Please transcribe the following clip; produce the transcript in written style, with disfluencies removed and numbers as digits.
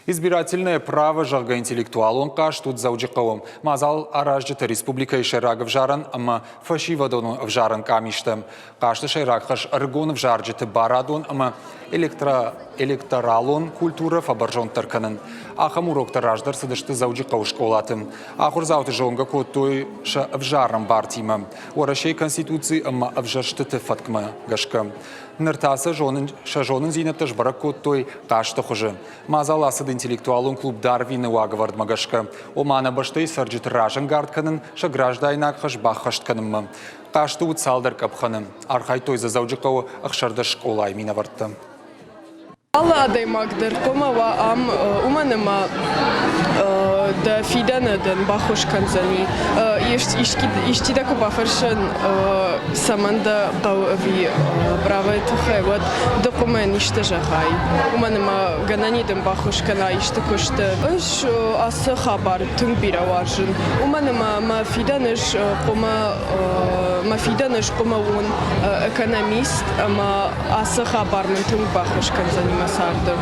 Избирательное право, зӕгъгӕ, интеллектуалон хъазт уыд Дзӕуджыхъӕуы. Мадзал аразджытӕ республикӕйы сӕйраг ӕвзарӕн ӕмӕ фӕсивӕдон ӕвзарӕн къамистӕ. Хъазты сӕйраг хӕс ӕрыгон ӕвзарджыты барадон ӕмӕ электоралон культурӕ фӕбӕрзонддӕр кӕнын. Ахӕм уроктӕ раздӕр цыдысты Дзӕуджыхъӕуы скъолаты. Ахуырдзауты зонгӕ кодтой сӕ ӕвзарӕн бартимӕ, Уӕрӕсейы Конституци ӕмӕ ӕвзӕрстыты фӕткмӕ гӕсгӕ. Ныр та сӕ зонындзинӕдтӕ сбӕрӕг кодтой хъазты хуызы. Мадзал ацыд интеллектуалон клуб Дарвины уагӕвӕрдмӕ гӕсгӕ, ома нӕ бӕстӕйы цӕрджыты разӕнгард кӕнын сӕ граждайнаг хӕс баххӕст кӕнынмӕ. Хъазты уыд цалдӕр къӕпхӕны. Архайдтой дзы Дзӕуджыхъӕуы 16 скъолайы минӕвӕрттӕ. Алы адӕймаг дӕр хъуамӕ уа ам, уымӕн ӕмӕ дӕ фидӕны дын баххуыс кӕндзӕни. Исчи дӕ куы бафӕрсӕн, цӕмӕн дӕ хъӕуы ӕви правӕйы тыххӕй, уӕд ды хъуамӕ исты зӕгъай. Уымӕн ӕмӕ гӕнӕн и дын баххуыс кӕна исты куысты. Ӕз ацы хабар тынг бирӕ уарзын, уымӕн ӕмӕ мӕ фидӕны ӕз хъуамӕ мӕ фидӕны ӕз хъуамӕ уон экономист ӕмӕ ацы хабар мын тынг баххуыс кӕндзӕни мӕ царды.